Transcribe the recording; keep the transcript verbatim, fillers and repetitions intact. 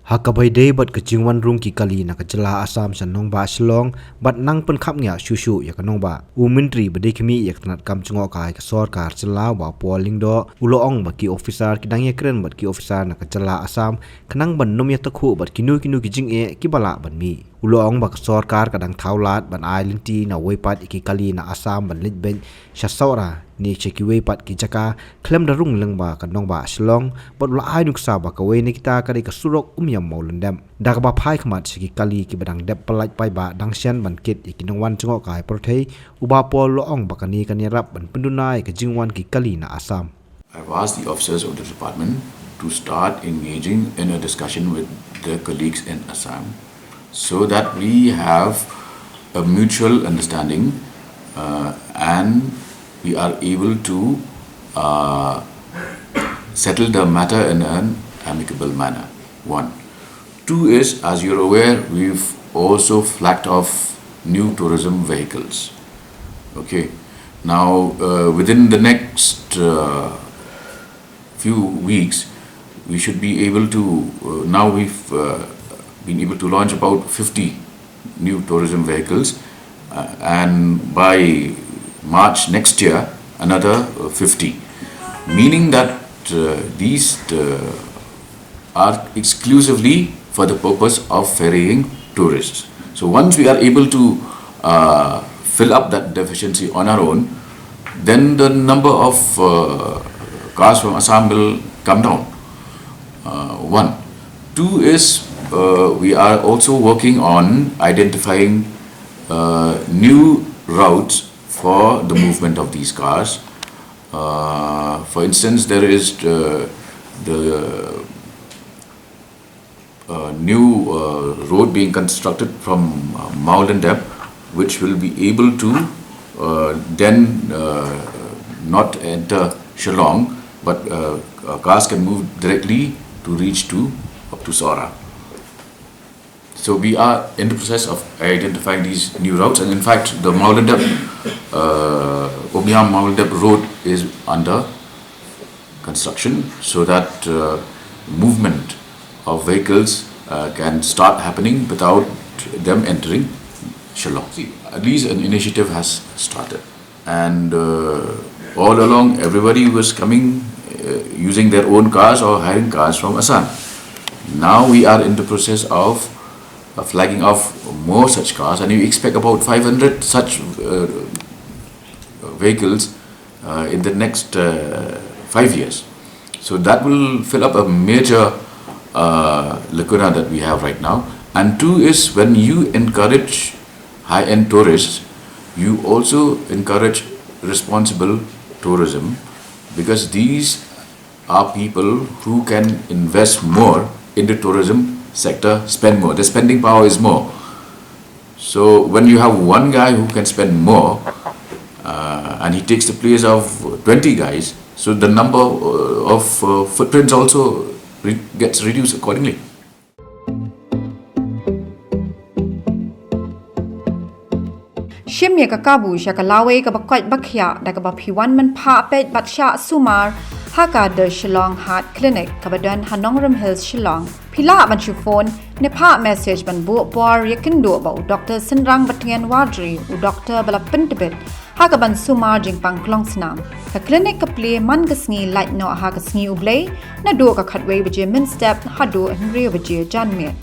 Ha kaba ïadei bad ka jingwan rung ki kali na ka jylla Assam sha nongbah Shillong bad nang pynkhapngiah shuh shuh ïa ka nongbah, u Myntri ba dei khmih ïa ka tnat kam jngohkai ka sorkar jylla, u Bah Paul Lyngdoh, u la ong ba ki officer ki dang ïakren bad ki officer na ka jylla Assam khnang ban nym ïatakhuh bad kino kino ki jingeh kiba lah ban mih. U la ong ba ka sorkar ka dang thaw lad ban ai lynti na uwei pat ïa ki kali na Assam ban leit beit sha Sohra ne sha kiwei pat ki jaka khlem da rung lyngba ka nongbah Shillong, bad u la ai nuksa ba kawei na kita ka dei ka surok Umiam Mawlyndep. Da kaba phai khmat sha ki kali kiba dang dep pyllait paidbah dang shen ban kit ïa ki nongwan jngohkai pyrthei, u Bah Paul u la ong ba kane kan ïarap ban pynduna ïa ka jingwan ki kali na Assam. I've asked the officers of the department to start engaging in a discussion with their colleagues in Assam so that we have a mutual understanding, uh, and we are able to, uh, settle the matter in an amicable manner. One. Two is, as you're aware, we've also flagged off new tourism vehicles. Okay. Now, uh, within the next, uh, few weeks, we should be able to, uh, now we've, uh, been able to launch about fifty new tourism vehicles, uh, and by March next year, another, uh, fifty. Meaning that, uh, these, uh, are exclusively for the purpose of ferrying tourists. So once we are able to, uh, fill up that deficiency on our own, then the number of, uh, cars from Assam will come down. Uh, one. Two is, uh, we are also working on identifying, uh, new routes for the movement of these cars. Uh, for instance, there is the, the, uh, new, uh, road being constructed from, uh, Mawlyndep, which will be able to, uh, then, uh, not enter Shillong, but, uh, uh, cars can move directly to reach to, up to Sohra. So we are in the process of identifying these new routes, and in fact, the Mawlyndep, uh, Umiam Mawlyndep road is under construction so that, uh, movement of vehicles, uh, can start happening without them entering Shillong. See, at least an initiative has started. And, uh, all along, everybody was coming, uh, using their own cars or hiring cars from Assam. Now we are in the process of, uh, flagging off more such cars, and we expect about five hundred such, uh, vehicles, uh, in the next, uh, five years. So that will fill up a major, uh, lacuna that we have right now. And two is, when you encourage high-end tourists, you also encourage responsible tourism, because these are people who can invest more in the tourism sector, spend more. The spending power is more. So when you have one guy who can spend more, uh, and he takes the place of twenty guys, so the number, uh, of, uh, footprints also re- gets reduced accordingly. Shim ïa ka kabu sha ka lawei kaba koit ba khiah da kaba phi wan mynphah peit bad shah sumar ha ka The Shillong Heart Clinic kaba don ha Nongrum Hills, Shillong. Phi lah ban shu phone ne phah message ban buh por ïakynduh bad u Doctor Synrang Batngen Wardri, u doctor ba la pyntbit ha kaban sumar jingpang klong snam. Ka clinic ka plie man ka sngi lait noh ha ka sngi U Blei, naduh ka khatwei baje mynstep haduh hynriew baje janmiet.